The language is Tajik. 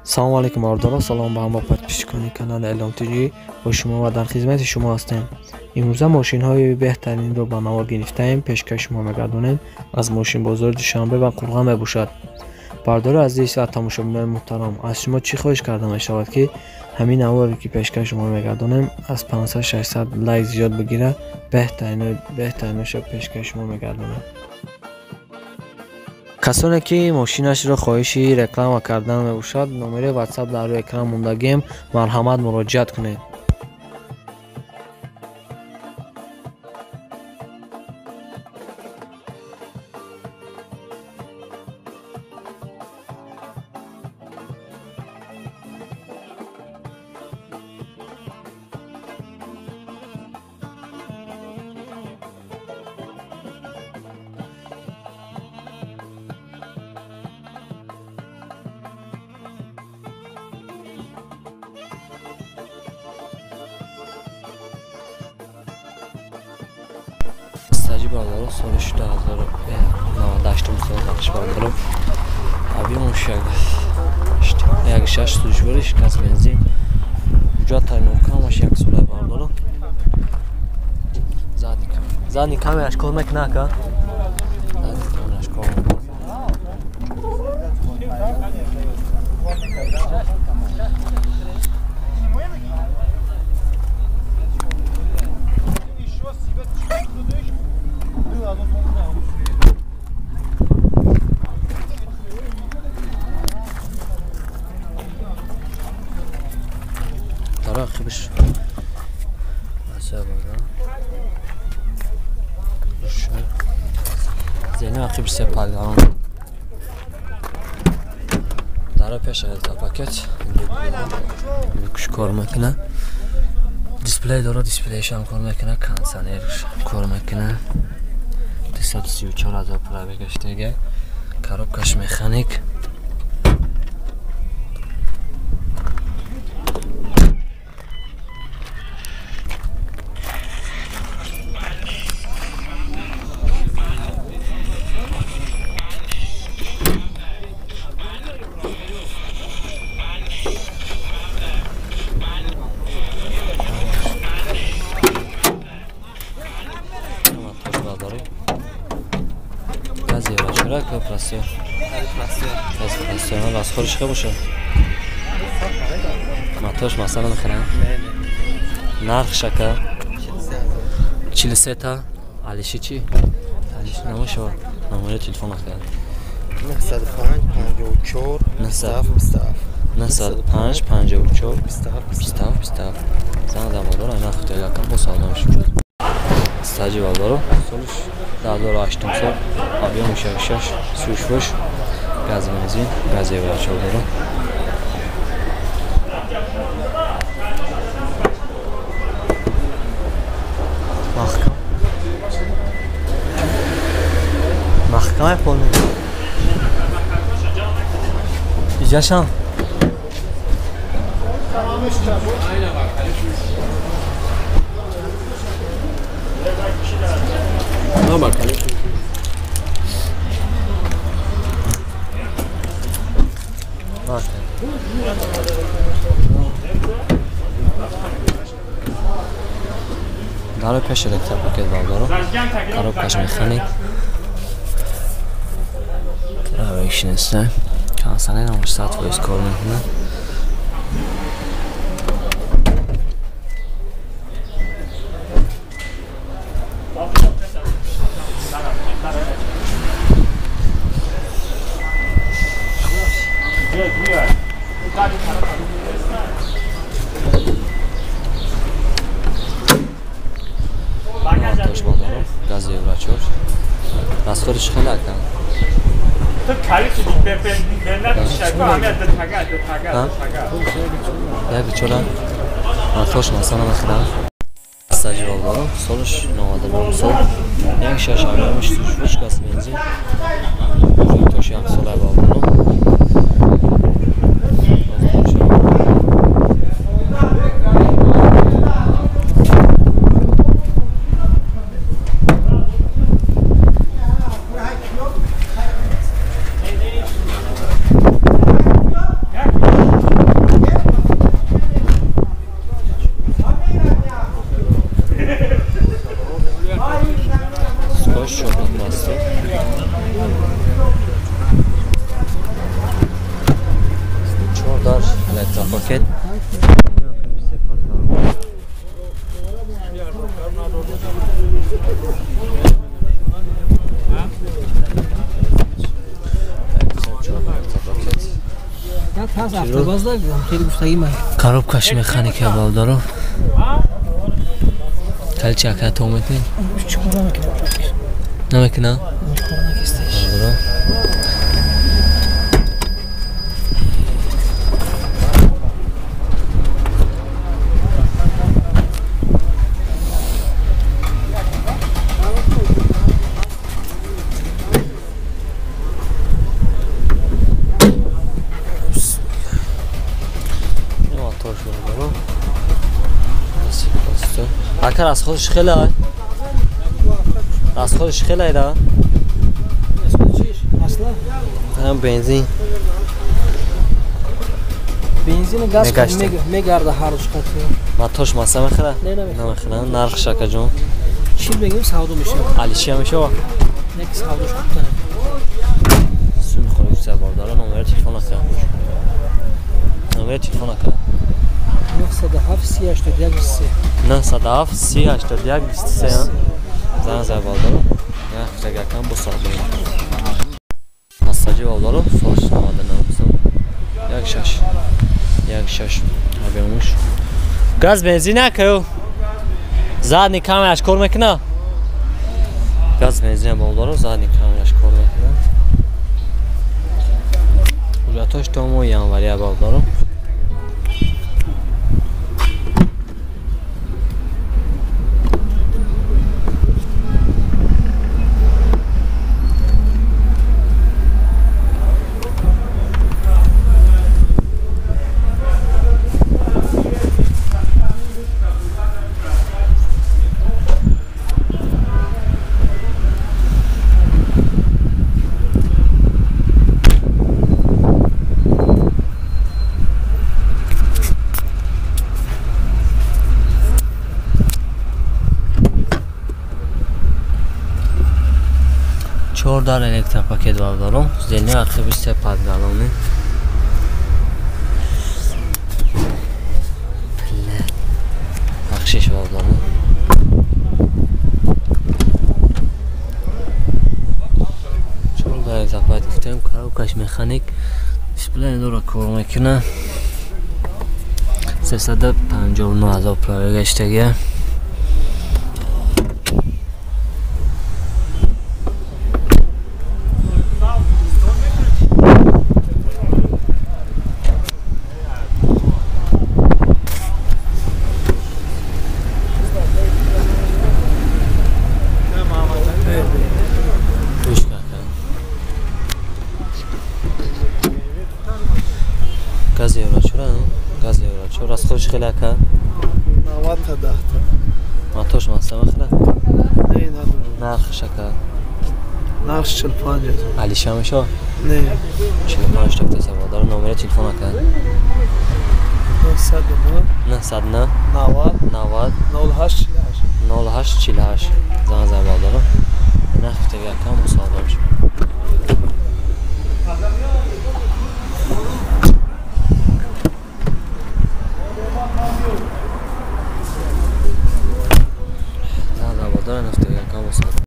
Салом алейкум бародарон, салом ба ҳама подписчикони канали Элон ТЖ. Бо шумо ва дар хизмати шумо ҳастем. Имрӯза мошинҳои беҳтаринро ба навор гирифтаем, пешкаши шумо мегардонем. Аз мошинбозори Душанбе ва Қурған мебошад. Бародари азиз ва тамошобинони муҳтарам, аз шумо чӣ хоҳиш карда мешавад, ки ҳамин наворе ки пешкаши шумо мегардонем аз 500-600 лайк зиёд бигирад, беҳтаринашро пешкаши шумо мегардонем. Касоне ки мошинашро хоҳиши реклама кардан мебошад, номери WhatsApp дар рӯи экран мондагием, марҳамат муроҷиат кунед. Саҷи бародаро, соли 2098 сол нақш бародаро. Объёмаш 1.6 сӯзишворӣ, газ бензин. Ҳуҷҷат тайёркамаш як сола бародаро. Задний камераш кор мекунад ака? Задний камераш кор мекунад. Тарахибиш. Зена ақибиш се палгарон. Дара пеш пакет. Люкш кор мекунад. Дисплей дора, дисплейш ҳам кор мекунад, кондиционерш кор мекунад. 234 000 пробегаш дига. Коробкаш механик. Расходиш хе боша? Матош масала мехарам? Нарх шака? 43 та? Алиши чи? Алиши намошава. Номери телефон ахтар. 905 54 27 27. 905 54 27 27 27. Зан замодор айна хутел якам бо савдо мешуд. Стаҷи бардоро, солиш 2008 сол, объёми 66, 36, газ бензин, газ евро 4 дора. Маҳкам. Маҳкам полный. Иҷашам. Даро пеш электропакет бардоро. Коробкаш механик. Правиш нест. Кондиционер ҳам 100% кор мекунад. Газ евро 4. Расходиш хеле акам. То калити Як чора. Матош масала мехарам. Стаҷи бардоро, солиш 99 сол. 1.6 объёмиш 36, газ бензин. Тош як сола бардоро. Электропакет. Коробкаш механика балдаро. Калчи ака то метин? Намекна? Балдаро. Ака расходш хеле ай? Расходш хеле ай да? Ҳам бензин. Бензин газ мегарда ҳар рӯз қатъи. Мотош маса мехӯра? Намехӯра. Нархш ака ҷон? Чил мегӯем савдо мешавад. Алишия мешава? Не ки савдош хубтар. Суми хориҷ бардора номери телефон ака. Номери телефон ака. 907 3081 23. 907 3081 23. Зан зай балдоро. Як тагакам бо савдо. Пассажир балдоро солш 99 сом. 16. 16. Абемуш. Газ бензин акаю. Задний камераш кор мекуна? Газ бензин балдоро задний камераш кор мекуна. Ҳуҷҷатош то моҳи январия балдоро. Дар электропакет бардорам. Зелни ақиби се подгалони. Бахшиш бардорам. Чор дар электропакет гуфтем, коробкаш механик. Дисплей дора кор мекунад. 359 ҳазор пробега иштагия. Газ евро чура, газ евро чура. Расходш хеле ака? 90 та 10 та. Мотош маса мехӯра? Не, надорам. Нархш ака? Нархш 45. Алиша мешава? Не. 45 та гуфта савол. Номери телефон ака? 909 909 90 90 08 48 08 48. Зан зан балдоро. Нарх гуфтаги ака мусоҳиба мешава. Зан зан балдоро нарх гуфтаги ака мусоҳиба.